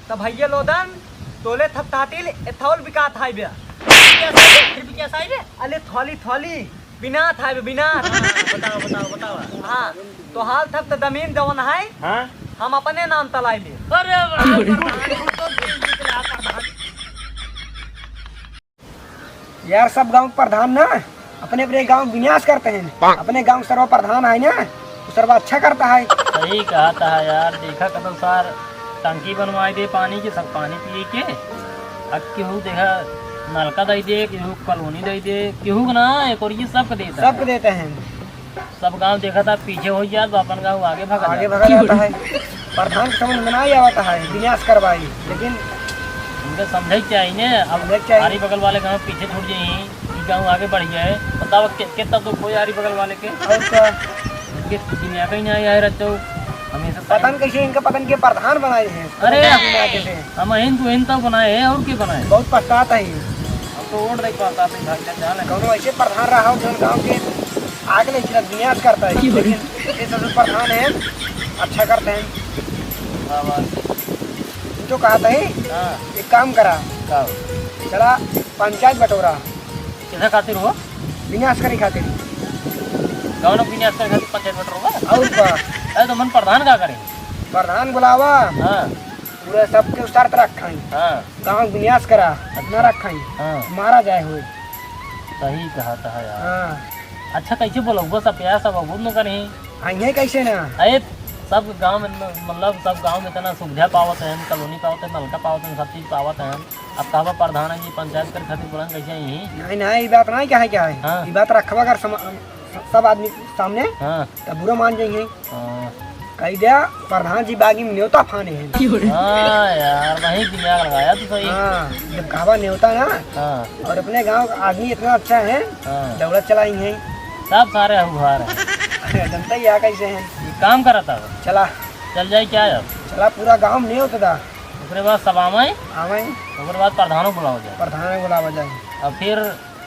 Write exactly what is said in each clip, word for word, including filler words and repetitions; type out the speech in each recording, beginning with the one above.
त भइया लोदन, तोले थपथातिल एथौल बिकात हाय बे। फिर भी क्या साइज है? अले थौली, थौली, बिनात हाय बे, बिनात। हाँ, बताओ, बताओ, बताओ। हाँ, तो हाल थप त दमीन जवन है, हाँ? हम अपने नाम तलाई ले। अरे, बड़ा प्रधान, तू तो दिल जीत ले, प्रधान। यार, सब गाँव के प्रधान ना अपने अपने गाँव के विनाश करते हैं। अपने गाँव के सर्व प्रधान है ना, वो सर्व अच्छा करता है। सही कहत है यार, देखा कतौ सार टंकी बनवाए दे पानी के, सब पानी पिए के। अब केहू देखा नलका दे दे, केहू कॉलोनी दे दे, केहू के ना, एक और ये सबके देता है। सबके देते हैं। सब गाँव देखा था पीछे हो जात, तो अपन गाँव आगे भागा आगे जात। भागा जाता है। प्रधान के समझ में ना आवत है, विनाश करवाई, लेकिन उनके समझे के चाहिए ने। अब समझे के चाहिए। आरी बगल वाले गाँव पीछे छूट जाई, ई गाँव आगे बढ़ जाए, बताओ कि-, कितना दुख हो आरी बगल वाले के। और का? उनके दुनिया का ही ना आया है रचो, हमेशा पता न कैसे इनका, पता न के प्रधान बनाए हैं। अरे, पता न के आते थे। हम हिंद को हिंद तो बनाए हैं, और क्या बनाए? बहुत पछतात है। हम तो वोट देख पाता था, भाई, क्या चाल है? कौनो ऐसे प्रधान रहा हो, जो गाँव के आगे ले चला, विनाश करता है। क्यों? लेकिन ये सब जो प्रधान है, अच्छा करते हैं। वाह, वाह। तू तो कहा था ही, हाँ। एक काम करा। का? चला, पंचायत बटोरा। किसे खातिर हो? विनाश करे खातिर। कौन विनाश करे खातिर पंचायत बटोरा? और का? अरे, तो मन प्रधान का करे? प्रधान बुलावा। हाँ। पूरा सबके शर्त रखाई। हाँ। गाँव विनाश करा, अच्छा। ना रखाई। हाँ। मारा जाए होए। सही कहत है यार। हाँ। अच्छा, कैसे बोलौबो सब यार, सब अबूत न करही। हाँ, ये कैसे ना? अरे, सब गाँव में न-, मतलब, सब गाँव में इतना सुविधा पावत है, कॉलोनी पावत है, नलका पावत है, सब चीज पावत है। अब कहबा प्रधान जी पंचायत करे खातिर बोलन, कैसे आई? नहीं, नहीं, ये बात नहीं कहे क्या है? हाँ। ये बात रखबा कर समा-, सब आदमी सामने। हाँ। तब बुरा मान जाइए। हाँ। कही दिया, प्रधान जी बागी में न्योता फाने हैं। हाँ यार, वही दिमाग लगाया तू सही। हाँ, जब कहबा न्योता ना, हाँ। और अपने गाँव का आदमी इतना अच्छा है, हाँ। दौलत चलाई है। सब सारे हुहार हैं। अरे, जनता ही आ कैसे हैं? ये काम करत है। चला। चल जाए क्या अब? चला, पूरा गाँव में न्योता दा। ओकरे बाद सब आवे। आवे। ओकरे बाद प्रधानों बुलावा जाए। प्रधानों बुलावा जाए। अब फिर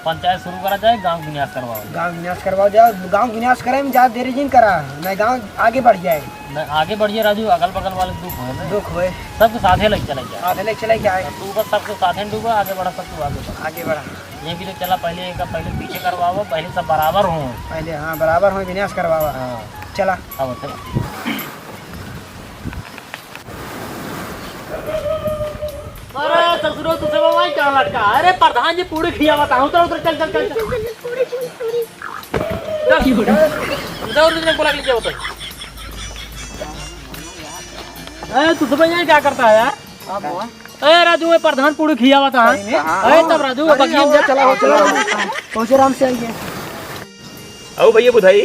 पंचायत शुरू करा जाए, गाँव विनाश करवाओ जाए। गाँव विनाश करवाओ जाए, गाँव विनाश करे में ज्यादा देरी जिन करा, नहीं गाँव आगे बढ़ जाए। नहीं, आगे बढ़ जाए राजू, अगल बगल वाले दुख होए ना। दुख होए। सबके साथे लेके चले जाए। साथे लेके चले जाए। तू बस सबके साथे डूबा, आगे बढ़ा, सब तू आगे बढ़ा। आगे बढ़ा। ये भी तो चला, पहले एक, पहले पीछे करवाओ, पहले सब बराबर हो। पहले, हाँ, बराबर हो, विनाश करवावा। हाँ। चला। अब चला। अरे ससुरो, तू सब वहीं कहाँ लटका? अरे प्रधान जी पूड़ी खियावत है, उतर, उतर, चल, चल, चल, चल। चल, उतर, उतर, बोला के ले जाओ, उतर। अरे तू सब यहाँ क्या करता है यार? अरे राजू, मैं प्रधान पूड़ी खियावत है। अरे तब राजू, बगिया में जा। चला हो, चला हो। पहुँचे आराम से आइए। आओ भैया बुधाई।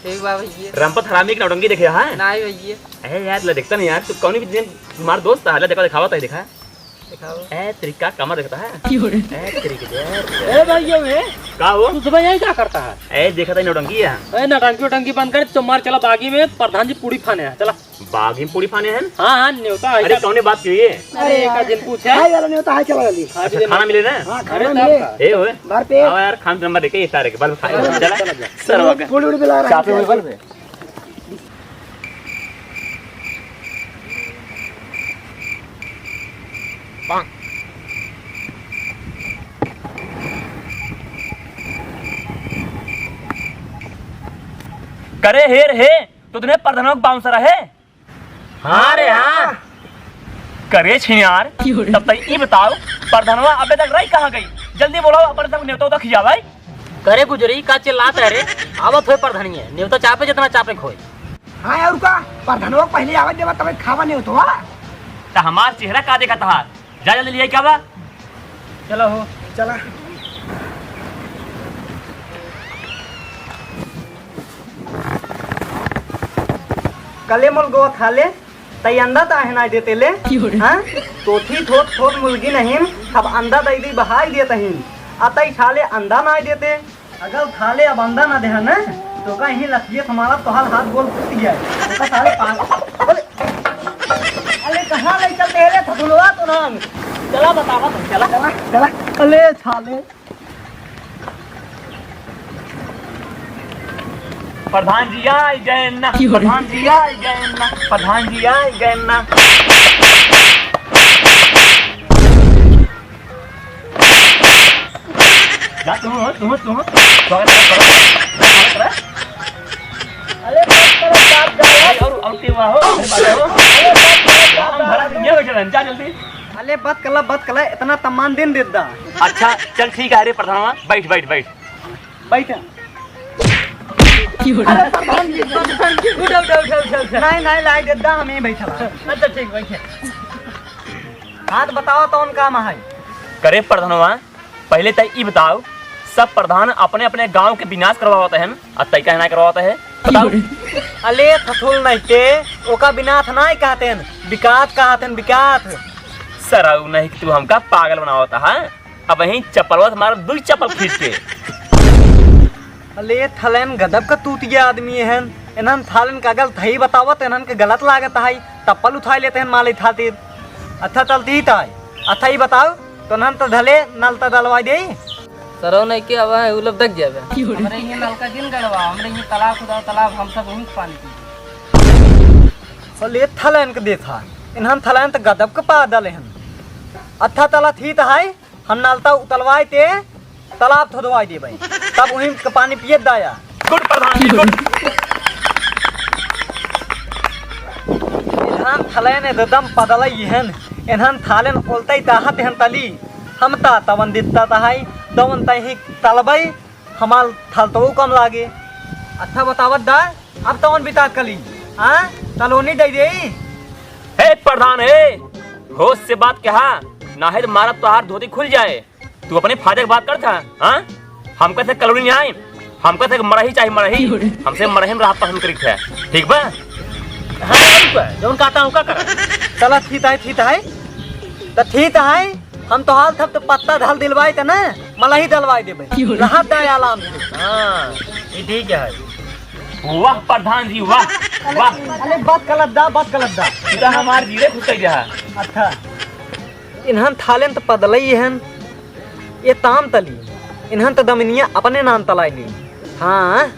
ठीक बा भैया। रामपत हरामी के नौटंकी देखे है? नहीं भैया। अरे यार, ले देखता नहीं यार, तू कौन भी दिन तुम्हारा दोस्त है, ले देखा, दिखावा तो देखा। दिखाओ। ए, तेरी का कमर देखता है? क्यों रे? ए, तेरी के दे। ए भैया, ये का हो? तू सुबह यही क्या करता है? ए, देखा था नौटंकी है। ए, नौटंकी, नौटंकी बंद कर, तो मार चला बागी में, प्रधान जी पूड़ी फाने हैं, चला। बागी में पूड़ी फाने हैं? हाँ, हाँ, न्योता है अरे, क्या? कौने बात की है? अरे, एक दिन पूछे। हाय वाला न्योता है, चला जल्दी। हाँ, अच्छा, खाना मिले ना? हाँ, अरे, खाना मिले। ए, ओए। भर पेट। आओ यार, खान नंबर देखे, ये सारे के बल खा। चला, चला, चला। सरवा का। पूड़ी उड़ी पिला रहा है। चापे हुए बल पे। करे हेर हे, तो तूने प्रधानों का बाउंसर है? हाँ रे हाँ। करे छिनार, तब तक ई बताओ, प्रधानवा अबे तक रही कहाँ गई? जल्दी बोलाओ, अपन सब नेवता उता खिया भाई। करे गुजरी, का चिल्लात है रे? आवत होए प्रधानिया, नेवता चापे जितना चापे खोए। हाँ, और का? प्रधानवा पहले आवे देवा, तबे खावा नेवतवा। त हमार चेहरा का देखा तहार? जा जल्दी लिया क्या बा? चला हो। चला। कले मोल गोवा खा ले, तई अंडा त आहे ना देते ले। हाँ? तोथी थोत थोत मुलगी नहीं, अब अंडा दई दी बहाई देत ही। अतई छाले अंडा ना देते। अगर थाले अब अंडा ना देहा ना, तो कहीं लठिए थमाला तोहार हाथ गोल टूट जाए। तो का साले पागल। अरे, अरे कहाँ ले चलते हैं रे थथुलवा तो नाम? चला बतावा तो, चला। चला, चला। अले छाले। प्रधान जी आई गए ना, प्रधान जी आई गए ना, प्रधान जी आई गए ना। जा जल्दी। अले बत कला, बत कला, इतना तमान दिन देत दा। अच्छा, चल ठीक है रे प्रधानवा, बैठ, बैठ, बैठ। बैठ। अरे प्रधान जी, प्रधान जी, उठा, उठा, उठा, उठा, उठा। नहीं, नहीं, लाई देत दा, हम ही बैठल। अच्छा, ठीक, बैठे। हाँ, तो बताओ, कौन काम है? करे प्रधानवा, पहिले तै ई बताओ, सब प्रधान अपने अपने गांव के विनाश करवावत हन, आ तै काहे नाहीं करवावत है? बताओ। अले थथुल नहीं ते, ओका विनाश नाहीं कहत हन, विकास कहत हन, विकास। सरऊ नहीं कि तू हमका पागल बनावत है, अबहीं चप्पलवा से मारब दुई चप्पल खींच के। अले थलैन गजब का तूतिया आदमी हन, इन्हन थालन का गलत है बतावत, इन्हन के गलत लागत है, तप्पल उठाई लेत हन माले खातिर। अच्छा चलती ही ताई, अच्छा ही बताओ, तो नल त धले, नल त डलवाई देई। सरऊ नहीं के अब है, उ लोग दग जाबे। हमरे ये नल का जिन गड़वा, हमरे ये तालाब खुदा, तालाब, हम सब वहीं पानी पी। अले थलैन के देखा, इन्हन थलैन त गजब के पा डले हन। अच्छा तला थी त है, हम नल त उतलवाई ते, तालाब थोदवाई देबे, तब वहीं के पानी पियत दाया। गुड प्रधान जी, गुड। इन्हन थलैन एकदम पदलई हन, इन्हन थालेन ओलतई ताहत हन तली, हम ता तवन दित्ता तहाई, तवन तही तलबई, हमाल थल तो कम लागे। अच्छा बतावत दा, अब तवन बितात कली, हाँ? तलोनी दे देई। हे प्रधान, हे, होश से बात कहा, नाहिर मारब तोहार धोती खुल जाए। तू अपने फायदे की बात करत है, हाँ? हमका से कलोनी नहीं आए, हमका से मड़ही चाही, मड़ही। हमसे मड़ही में रहा पसंद करित है, ठीक बा? हाँ, ठीक बा, जौन कहता हूँ, का करा? चला, ठीक है, ठीक है। त ठीक है, हम तोहाल थप त पत्ता धल दिलवाई त ना, मलही डलवाई देबे। रहा दा आराम से। हाँ, ये ठीक है। वाह प्रधान जी, वाह, वाह। अरे बात गलत दा, बात गलत दा। इतना हमार जीरे खुश कर दिया। अच्छा। इन्हन थालेन त पदलई हन, ये ताम तली, इन्हन त दमिनिया अपने नाम तलाई ली। हाँ।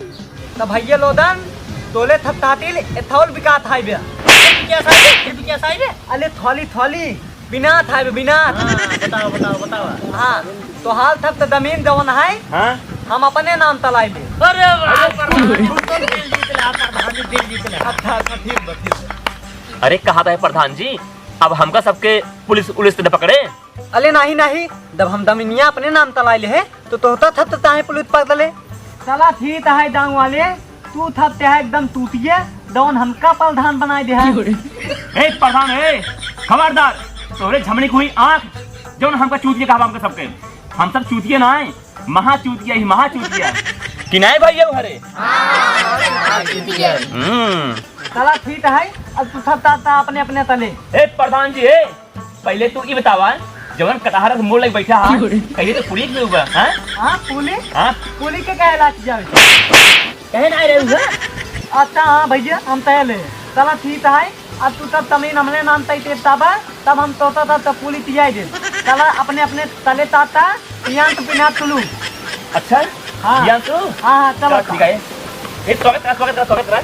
त भैया लोदन, तोले थप तातिल, एथौल बिकात हाई बे। ये बिकिया साई बे, ये बिकिया साई बे। अले थौली, थौली, बिनात हाई बे, बिनात। हाँ, बताओ, बताओ, बताओ। हाँ, तोहाल थप त दमीन जवन है, हाँ? हम अपने नाम तलाई ली। अरे वाह, प्रधान जी, दिल जीत ले, प्रधान जी, दिल जीत ले। अच्छा, अच्छा, ठीक बा, ठीक बा। अरे, कहा था प्रधान जी, अब हमका सबके पुलिस उलिस त न पकड़े? अले नाही, नाही, जब हम दमिनिया अपने नाम तलाई ले है, तो तोहता थप त ताहे पुलिस पकड़ ले। चला ठीक है, दाऊ वाले, तू थप ते है एकदम टूटिए, जौन हमका प्रधान बनाए दे है। ए प्रधान, ए, खबरदार, तोहरे झमनी को हुई आँख, जौन हमका चूतिए कहा हमका सबके। हम सब चूतिए ना है, महा चूतिया ही, महा चूतिया। कि नहीं भैया हरे? हम्म। चला ठीक है, अब तू थप ता, ता अपने, अपने तले। ए प्रधान जी, ए, पहिले तू ई बतावा, जवन कटहर के मोड़ लग बैठा हा, कहिए तो पुलिस में हुआ, हाँ? हाँ, पुलिस? हाँ? पुलिस के काहे लाठी जावे? कहे ना रहे हुआ? अच्छा, हाँ भैया, हम तय ले। चला ठीक है, अब तू तब तमीन हमने नाम तय तेज ताबा, तब हम तोता तब तब पुलिस पियाई दे। चला अपने अपने तले ताता, पियान तो पिना तुलू। अच्छा? हाँ। पियान तू? हाँ, हाँ, चला। चला, ठीक है। ए, स्वागत करा, स्वागत करा, स्वागत करा।